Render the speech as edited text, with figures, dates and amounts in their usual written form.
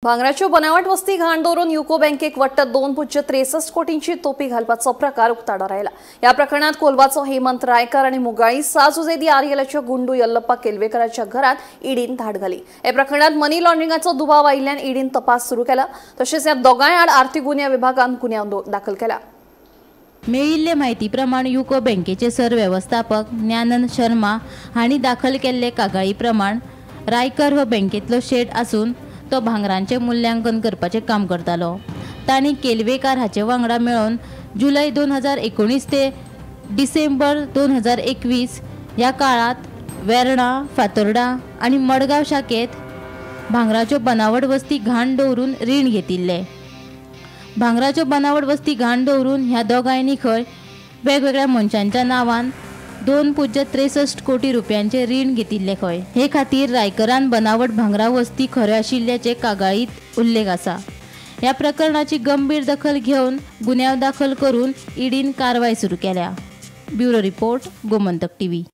भांगराच्यो बनावट वस्ती घाण दवरून युको बँकेक वट्ट 2.63 कोटींची तोपी घालपाचो प्रकार उक्ताडार आयला. ह्या प्रकरणात कोलवाचो हेमंत रायकर आनी मुगाळी साजुजेदी आर्यलाच्या गुंडू यल्लप्पा केलवेकराच्या घरात ईडीन धाड घाली. ह्या प्रकरणात मनी लॉन्ड्रिंगाचो दुबाव आयिल्ल्यान ईडीन तपास सुरू केला. तशेंच ह्या दोगांय आड आर्थिक गुन्यांव विभागान गुन्यांव दाखल केला. मेळिल्ले म्हायती प्रमाण युको बँकेचे सरवेवस्थापक ज्ञानंद शर्मा हांणी दाखल केल्ले कागाळी प्रमाण रायकर हो बँकेतलो शेट आसून तो भांगरांचें मूल्यांकन करपाचें काम करतालो. तांणी केलवेकार हाचे वांगडा मेळून जुलय 2019 ते डिसेंबर 2021 ह्या काळांत वेर्णा, फातोर्डा आनी मडगांव शाखेंत भांगराच्यो बनावट वस्ती घाण दवरून रीण घेतिल्लें. भांगराच्यो बनावट वस्ती घाण दवरून ह्या दोगांयनी खंय वेगवेगळ्या मनशांच्या नांवान 2.63 कोटी रुपयांचे रीण घेतिल्ले खंय. हे खातीर रायकरान बनावट भांगरा वस्ती खऱ्यो आशिल्ल्याचे कागाळीत उल्लेख आसा. ह्या प्रकरणाची गंभीर दखल घेवन गुन्यांव दाखल करून ईडीन कारवाय सुरू केल्या. Bureau report, Gomantak TV.